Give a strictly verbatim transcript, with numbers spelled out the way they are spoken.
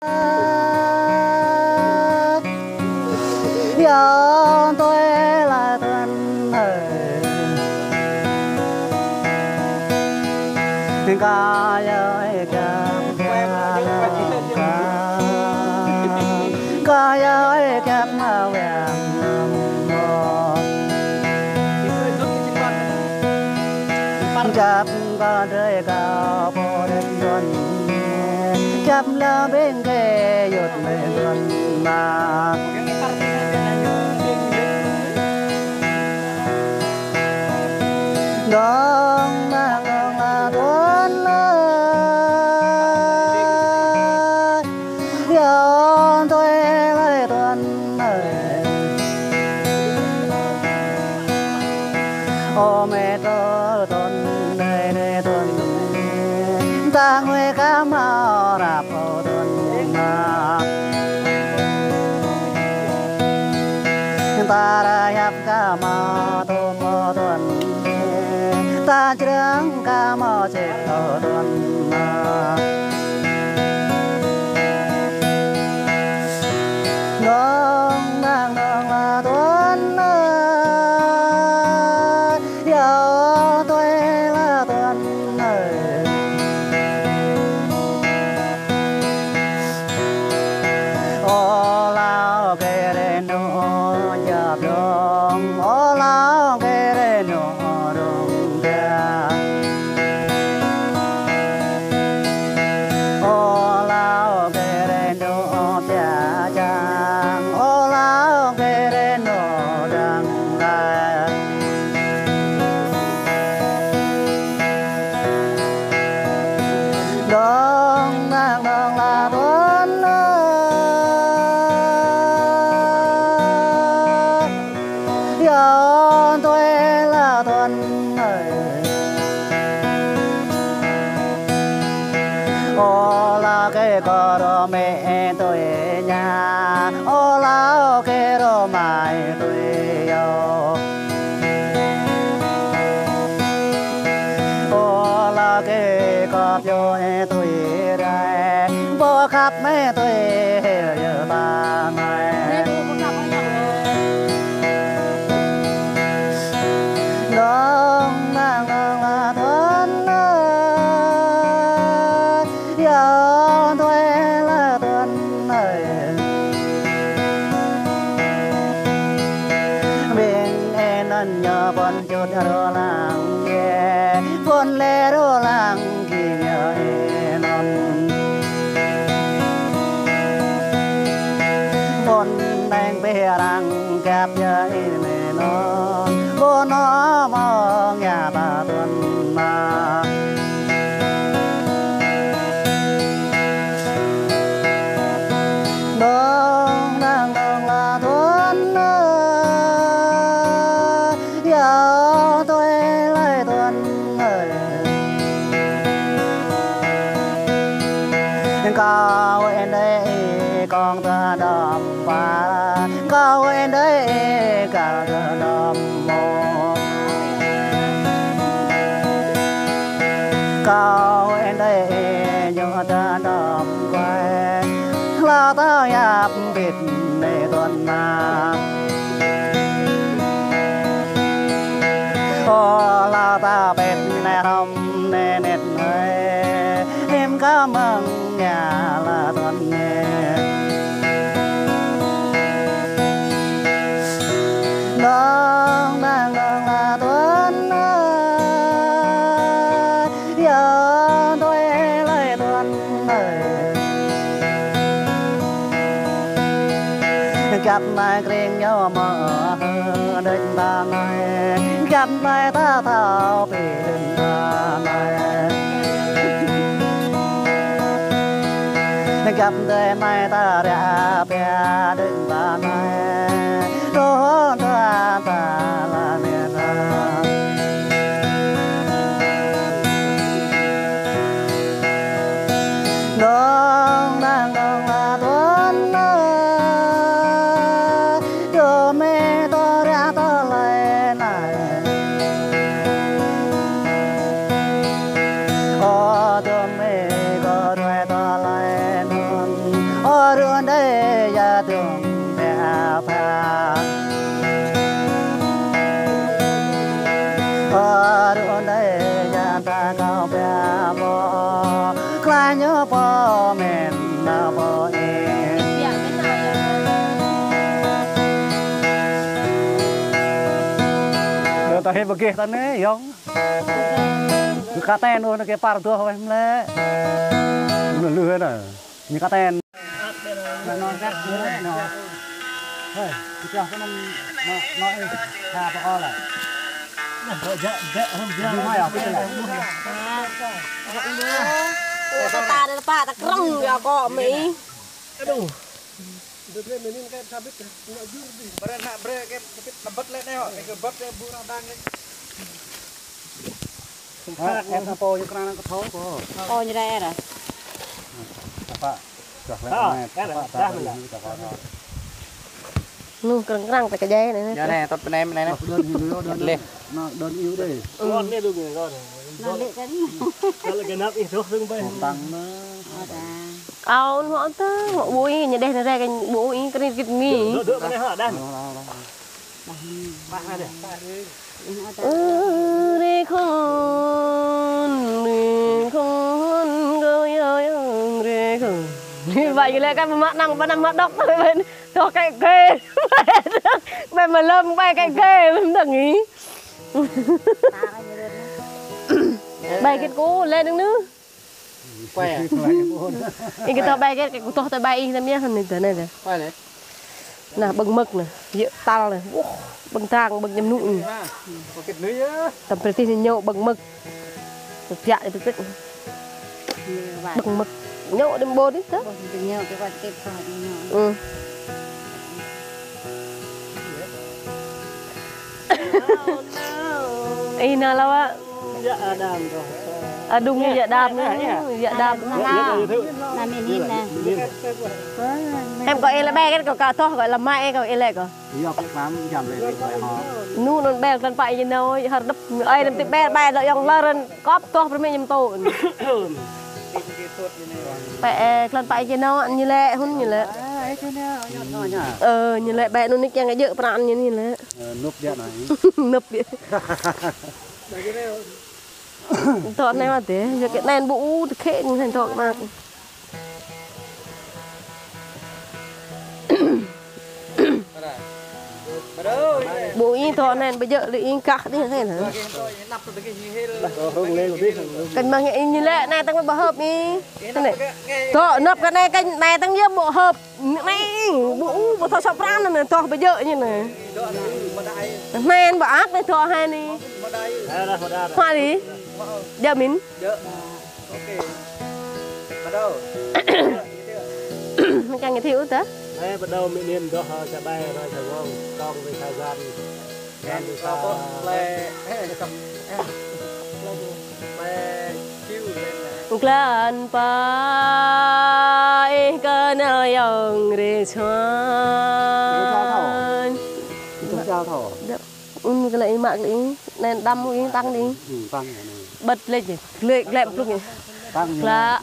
Yua tui lăi tuan ơi. Kâo yua ih kiăng, kâo yua ih kiăng mă wĕm. Čăp kơ drơi kâo pô đen tuan, čăp lăng ƀing kơ yut lĕ tuan mă. Dong nang dong la tuan ơi. Yua tui lăi tuan ơi. Ơ mĕt ơ tuan, đơi đơi tuan. Ta ngui kơ mă rap ơ tuan. Ta ră yap kơ mă tôm ơ tuan. Ta črang kơ mă ček ơ tuan. Dong nang dong la tuan ơi. Yua tui lăi tuan ơi. Ơ lao kơ rên nô jăp dong, ơ lao kơ rên nô dong jăp. Ơ lao kơ rên nô pia čang, ơ lao kơ rên nô dang kai. Dong nang dong la tuan ơi. Yua tui lăi tuan ơi. Ơ la kơ kơ rô mĕ tui ña, ơ la kơ rô mai tui yô. Ơ la kơ kơ pio tui rai, pô khăp mĕ tui hil yơ ta mai. Dong nang dong la tuan ơi. Yua tui lăi tuan ơi. Ƀing ih anŭn ñu pŭn čut rô lăng kơ, pŭn lĕ rô lăng kơ ñu ih anŭn. Pŭn neng pih răng kăp ñu ih anŭn. Pŭn nô mơ̆ng yă ta tuan mă. Dong nang dong la tuan ơi. Yua tui lăi tuan ơi. Kâo wĕ đơi kông ta đom pă, kâo wĕ đơi kal ta đom mô. Kâo wĕ đơi ñu ta đom kuai, la ta yap pit nê tuan mă. Ơ la ta pit nê hrŏm nê nĕt nê, hiưm kơ mơ̆ng yă la tuan nê. Dong nang dong la tuan ơi. Yua tui lăi tuan ơi. Kăp mai kring ñu mă hơ đĕč ta mai. Kăp mai ta thâo pĭ đĕč ta mai. Kăp tơi mai ta ră pia đĕč ta mai. Dong ta ta la nê ta. Dong nang dong la tuan ơi. Dŏ mĕ tơlơi anai. Ơ dŏ mĕ kơ tơlơi anai. Rơđê ya dơ̆ng bĕ pha. Rơđê ya ta kâo bĕ pô. Klaih ñu pô mĭn na pô ih. Đơ ta hê bơgeh ta nê, yŏng. Kơ ten ôh, nê kơ par dua weh mlĕ. Mlĕ lưh nê. Ñu kơ ten. Nô, nô, nô. Hơi, kita kơ năn, nô, nô, ih, ha, pô kơ lĕ. Nô, jă, jă, hơm, jă. Ñu mai à, kita lĕ. Ơ, ta, ta, ta, ta krong ya kơ mi. Aduh. Dơ̆ng lĕ mĭn kơ sabit, nô jur dih. Brơi nă, brơi kơ sabit, nă băt lĕ nê hŏ, kơ băt lĕ bu rang đang lĕ. Ơ, ĕp nă pô ñu krang năn kơ thâo kơ. Pô ñu rai ĕp ah. Apa? Dah lĕ nê, apa dah lĕ. Nô krang krang ta kơ jai nê. Ya nê, tŏt pơnem nê nê. Đơn hyu nô, đơn. Lĕ. Nô, đơn iu dê. Ngon nê đu nê, ngon. Ngon lĕ kăn. Kalau genap ih, roh dơ̆ng bai. Tang nê. Ơ, ta. Aun hŏ ta, hŏ bui, ñu đeh nê rai kơ bui, kơ nê git mi. Dơ̆, dơ̆, mơnê hŏ, đan. Alah, alah, alah. Ơ, rê khôn, rê khôn, gơ yơ yơ, rê khôn. Rê bai lĕ kăn mă năng, ba năm mă đŏk, bai, bai, tŏ kĕ kĕ. Bai mă lơm, bai kĕ kĕ, bai mă đăng ih. Bai kĕt kơ, lĕ đơ̆ng nư. Quay à? Ih kơ tŏ bai kĕt, kơ tŏ tơl bai ih năm yơh, hăn nê tơl nê tơl. Quay lĕ. Nă, ƀơ̆ng mơ̆k nă, yơh tal nă. Wah, ƀơ̆ng tang, ƀơ̆ng ñăm nŭ nê. Nă, kĕt nư yơh. Tăm prơtih ñu ƀơ̆ng mơ̆k. Tơbiă tơbiă. Ƀơ̆ng mơ̆k. Ñu đơ̆m ƀô̆ dih tơ. Ƀơ̆ng ñu kơ wăt tip kơ ñu. Ư. Ih, nă lăp ah. Yă Adam rŏh. Adung yă Adam, yă Adam. Nă mĭn nă. Em kơ ih lĕ bai kĕt kơ kơ tŏ kơ lăm mai kơ ih lĕ kơ. Yă pĕ klam jam lĕ bai hŏ. Nŭ nŭn bai klan pă ih nô hơr đơ̆p. Ơi năm tip bai bai lŏ yŏng lơ răn kŏp tŏ prơmĭ ñăm tŏ. Pĕ, ơ, klan pă ih nô ñu lĕ hŭn ñu lĕ. Ơ, ñu lĕ bai nŭn nĭ kiăng kơ jơ̆ pran ñu ñu lĕ. Ơ, nŭp biă nai. Nŭp biă. Tŏ anai mă tê, yua kơ anai ƀu u tơkhĕ ñu anai tŏ mă. Ƀu ih tŏ anai ƀu jơ̆ lĕ ih kah dih anai hă. Kăn mă ñu lĕ anai tăng ƀu hơp ih. Anai. Tŏ năp kơ anai kăn anai tăng yơh ƀu hơp. Nê, ƀu, ƀu thâo sŏ pran nê, tŏ ƀu jơ̆ ñu nê. Nê, ƀu ak nê, tŏ hai nê. Hua đi. Jă mĭn. Mă kăng ñu thiu tơ. Ê, bắt đầu mĭn mĭn dŏ, ơ, sa bai, rai sa wong, kong với sa gan. Klan pă ih kơ nơ yŏng rê suan. Ưm, kơ lĕ ih mă kơ lĕ ih. Anai đăm ih tăng đi. Ƀơ̆t lĕ, lĕ glĕp plŭk ih. Tăng. Klă.